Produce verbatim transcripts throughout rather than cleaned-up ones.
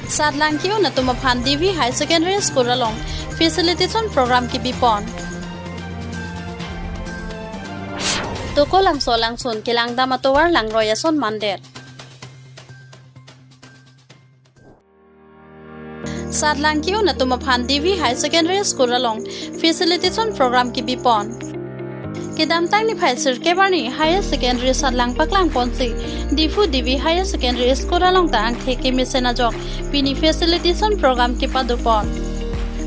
Satlang ke-un atum aphan D V Higher Secondary School along facilitation program kebipon. Tokolangso alangsun kelangdam atovar langroi ason mandet. Satlang ke-un atum aphan D V Higher Secondary School along facilitation program kebipon. Kedamtang niphai sirkep arni Higher Secondary Satlang paklangponsi Diphu D V Higher Secondary School along ta angthek kemesen ajok pini facilitation program kepadopon.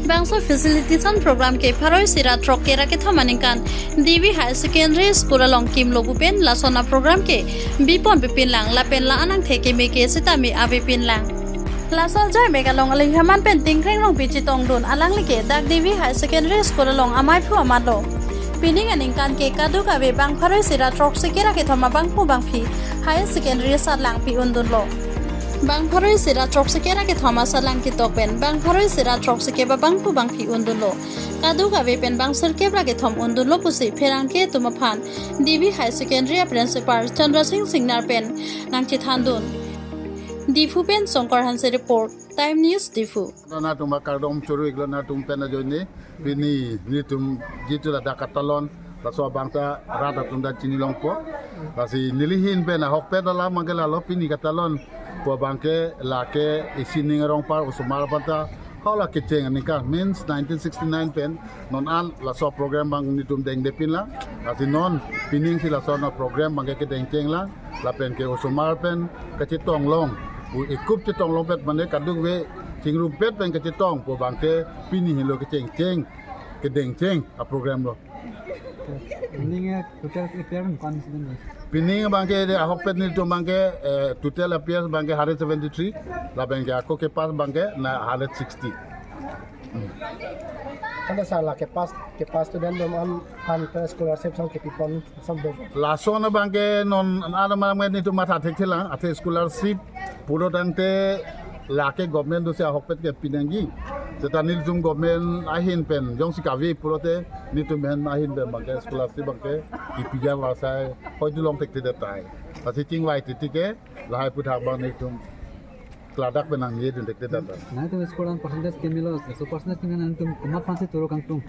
Bangso facilitation program ke pharo isi ra throk kera kethom aningkan D V Higher Secondary School along kimlo pu pen lason aprogram ke bipon pipinlang lapen la-an angthek keme ke sitame avepinlang. Laso ajoine mek along aling haman pen Tingkreng Rongpi chetongdun, alangli ke dak D V Higher Secondary School along amaiphu amatlo. Pining aningkan ke kadokave bang pharo isi ra throksi kera kethom abangphu bangphi Higher Secondary Satlang pi-undunlo. Bang pharo isi ra throksi kera kethom asatlang ketok pen bang pharo isi ra throksi kep abangphu bangphi undunlo. Kadokave pen bang sirkep ra kethom undunlo pusi pherangke atum aphan D V Higher Secondary a Principal Chandra Singh Singnar pen nangchethandun. Diphu pen Songkar Hanse report, Time News Diphu. Nangtum akardom choro-iklo nangtum pen ajoine, pini nelitum jitu ladak katalon, laso abang ta rat atum ta chinilongpo. Lasi neli ahin pen ahokpet alam abangke lalo, pini katalonpo abangke lake isi ning arong par osomar aphan ta hala kecheng aningkan, means nineteen sixty-nine pen non an laso program abang nelitum dengdepinlang. Lasi non pining si laso non program abangke kedengchenglang. Lapen ke osomar pen kachetong long, u ekup chetong longpet mane kadokave chingrumpet pen kachetongpo abangke pini helo kechengcheng, kedengcheng aprogram lo. Pining total appearance ko-an student lo? Pining abangke de ahokpet nelitum abangke, eh, total appearance abangke hundred seventy-three, lapen ke ako kepass abangke na hundred sixty. Ante sir, la kepass, kepass student atum aphan ke scholarship song kepipon song do? Lason abangke non an alam nelitum matha thekthelang, athe scholarship pulo tangte lake government dosi ahokpet ke pinangji. Seta nelitum government ahin pen jongsi kave pulote nelitum ahin pen abangke scholarship abangke kepija vasai hoi dulong thekthedet tahai. Lasi chingvai titi ke lahai aputhak abang nelitum klardak pen nangnedun thekthedet tahai. Nangtum school an percentage kemelo, so percentage keme nangtum komat aphansi choro kangtung?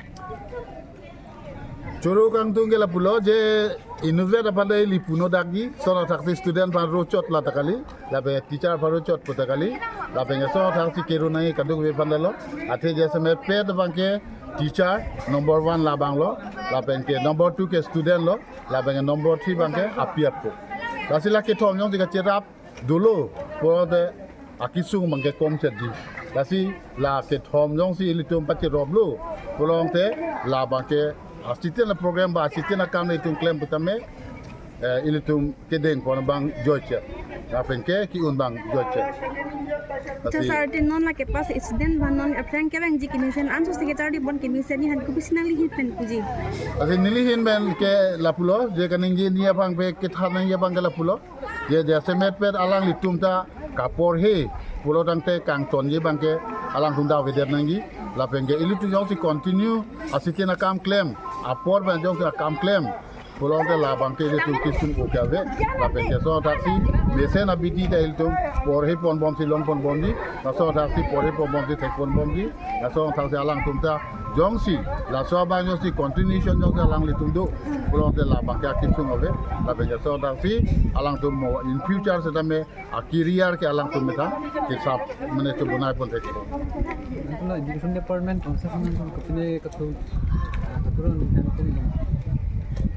Choro kangtung ke lapulo je inutvet aphan ta ili puno dakji, lason athaksi student aphan rochot la ta kali, lapen teacher aphan rochot pu ta kali, lapen ke lason athaksi kero nangji kadokave aphan ta lo, athe jasemet pet abangke teacher number one labang lo, lapen ke number two ke student lo, lapen ke number three abangke apiat po. Lasi la kethom jongsi kacherap dolo pulote akesung abangke komsetji. Lasi la kethom jongsi ilitum pacheroplo pulote labangke asiten aprogram ba asiten akam ilitum klem putame, eh, ilitum kedengpon abang joiche. Lapen ke ke-un abang joiche. Lasi sir, te non la kepass student aphan non aphrang kevangji kemesen anso si kecharlipon kemesen ni han kopisi nangli ahin pen puji? Lasi neli ahin pen ke lapulo, je kaningje nangji abangke kethan nangji abangke lapulo. Je jasemet pet alanglitum ta kaporhe pulo tangte kangtonji abangke alangtum ta avedet nangji. Lapen ke ilitum jongsi continue asiten akam klem, apor pen jongsi akam klem pulote labangke ilitum kesung oke ave. Lapen ke lason athaksi mesen abidi ta ilitum porhepon bomsi longpon bomji, lason athaksi porhepon bomsi thekpon bomji, lason athaksi alangtum ta jongsi laso abang jongsi continuation jongsi alanglitum do pulote labangke akesung ave. Lapen ke lason athaksi alangtum mo in future setame a career ke alangtum methang kesap mane chobonai pon thekpo. Nangtum la education department council aphan nangtum kopine kachoro, kachoro nangtum?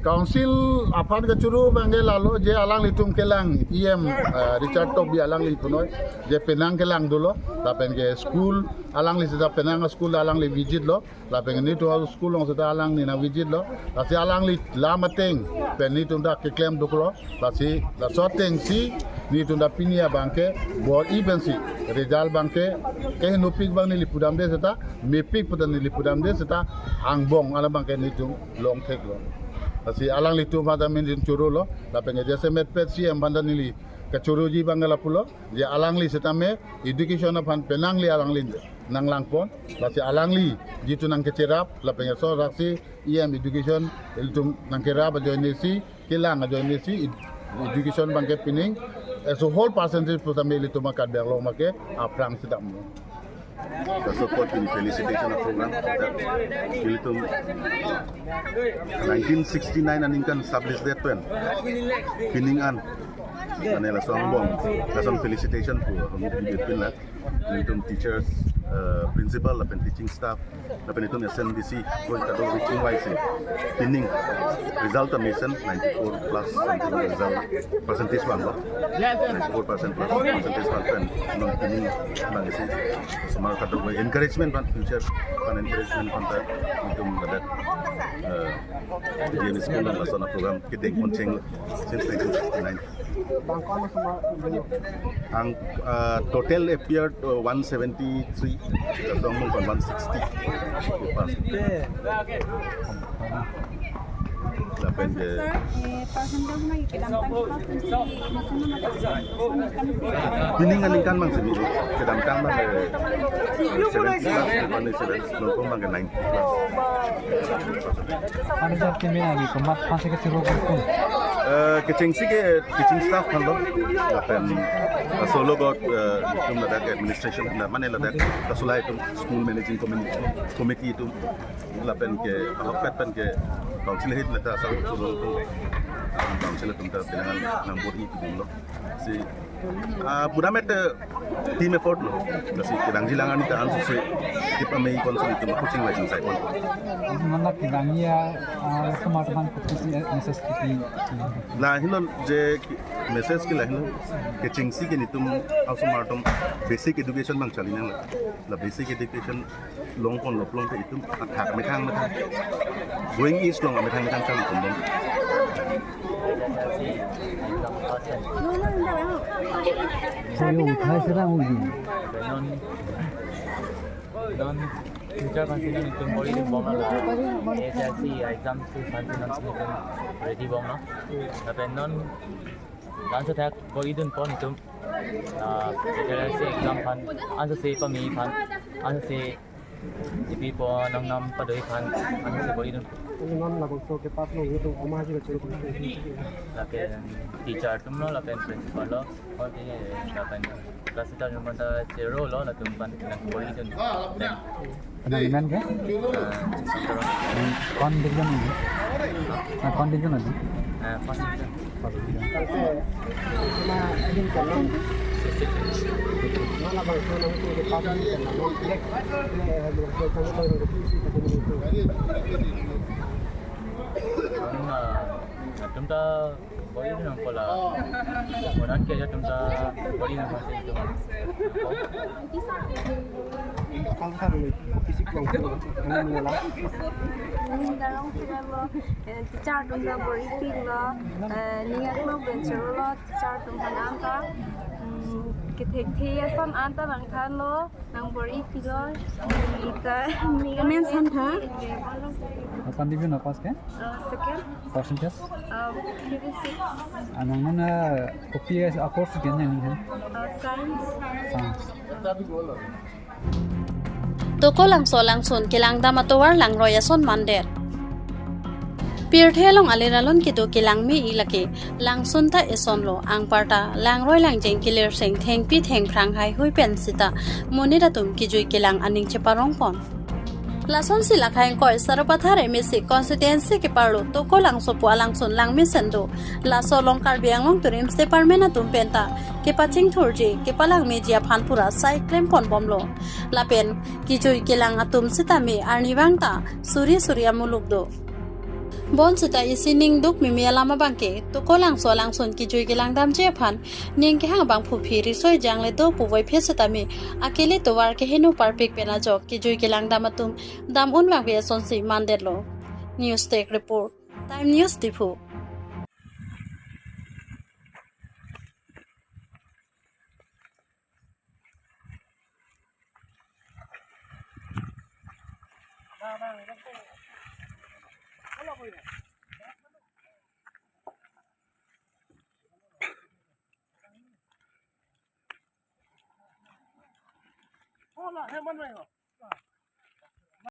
Council aphan kachoro abangke lalo je alanglitum kelang E M, eh, Richard Tokbi alangli punoi je penang kelang dolo, lapen ke school alangli seta penang school alangli visit lo, lapen ke netum school along seta alangli nang visit lo. Lasi alangli lam ateng pen netum ta keklem duklo. Lasi laso atengsi netum ta pini abangke bor-i pensi result abangke kehenopik abang neli pudamde seta, mepik pu ta neli pudamde seta, angbong alam abangke netum longthek lo. Lasi alanglitum aphan ta netum choro lo. Lapen ke jasemet pet C M aphan ta neli kachoroji abangke lapulo, je alangli setame education aphan penangli alangli nanglangpon, lasi alangli jitu nangkecherap, lapen ke laso athaksi E M education ilitum nangkerap ajoinesi, kelang ajoinesi ed-, education abangke pining As a whole percentage pusitame ilitum a-Karbi Anglong make aphrang si damlo. Laso apot pini felicitation a-program ilitum nineteen sixty-nine aningkan established det pen pining an, mane laso angbong, laso felicitation pu hum di pin la. Ilitum teachers, eh, principal lapen teaching staff, lapen itum S N B C, koi kadokave chingvaisi, pining result ta mesen ninety-four plus something result percentage vanglo. Ninety-four percent plus percentage vang pen non pining vangsi, osomar kadokave encouragement aphan, future aphan encouragement aphanta itum ladak, eh, G M school along lason a-program kedeng poncheng since nineteen sixty-nine. Bang ko-an osomar? Ang, ah, total appeared, uh, one seventy-three, laso angbong pen one sixty pass. Lapen ke, sir, eh, percentage na kedamtang class pen si masuk na mata? Pining aningkan abang si, kedamtang abang ke seventy plus, lapen seventy, longkong abang ke ninety plus. Ano sir, team na ni komat pasi ke chiro ko? Eh, kechengsi ke teaching staff aphanlo, lapen, eh, solo got, eh, itum ladak administration, na mane ladak kasulai itum school managing committee, committee itum, lapen ke ahokpet pen ke council head meta asal solo itum, council atum ta pinangan nangbor-i itum lo. Si, ah, pura mete team effort lo. Lasi kedangji lang arni ta ansose keep amei konsum itum ako chingvai chingsai pon. Mana kedangji, ah, osomar atum aphan kopi si message kepi? La helo je message ke la helo, kechengsi ke nelitum osomar atum basic education abang chali nang la. La basic education longpon lo pulote itum athak methang methang, going east along methang methang chang itum dong. Sayo uthai sera uji. Non, non future aphan si non itum bor-idun bom la. H S C exam si aphan si non itum ready bomlo. Lapen non ansose thak bor-idun pon itum, ah, H S C exam aphan, ansose pame aphan, ansose ipi po nangnam padoi aphan, ansose bor-idun. Ano non labangso ke pass lo, itum komatsi kachoro? Lapen teacher atum lo, lapen principal lo, or ke lapen class teacher atum ta chero lo, latum aphan nang bor-idun. Lapen Anang men ke? Ah, Santoro. Hmm, kon division ini? Ah, kon division aja? Ah, first division. First division. Ano, ah, atum ta bor-idun nangpo la. Monan ke atum ta bor-idun nangpo si itum. Kang kang ni, kisik lang po. Ano mo lang? Darong sila mo, eh, teacher atum ta bor-ipiklo, eh, ning aklo benchero lo, teacher atum aphan anta, hmm, kethekthe ason anta nangthanlo, nang bor-ipilo, ita, ning. Men san tha? Kon division na pass ke? Eh, second. Percentage? Uh, fifty-six. Anang nana kopi a-course ke nang ni? Uh, science. Science. Tokolangso alangsun kelangdam atovar langroi ason mandet. Pirthe along alir alon kedo kelang me-i lake langsun ta eson lo, anparta langroi langjeng kelir seng thengpi thengphrang haihui pen sita monit atum kejui kelang aning cheparong pon. Lasonsi lakhai ingkoi Sarupathar M A C constituency keparlo Tokolangso pu alangsun langmesen do. Laso along Karbi Anglong Tourism Department atum penta kepachingthurji, kepalang meji aphan pura sai klem pon bomlo. Lapen kejui kelang atum sitame arnivang ta suri suri amuluk do. Bonsita isi ning duk mimi alam abangke Tokolangso alangsun kejui kelang damji aphan ning kehang abang phuphi risoi jangle do pu voiphit sitame akele tovar keheno parpik pen ajok kejui kelang dam atum dam un vangve asonsi mandetlo. News Desk Report, Time News Diphu.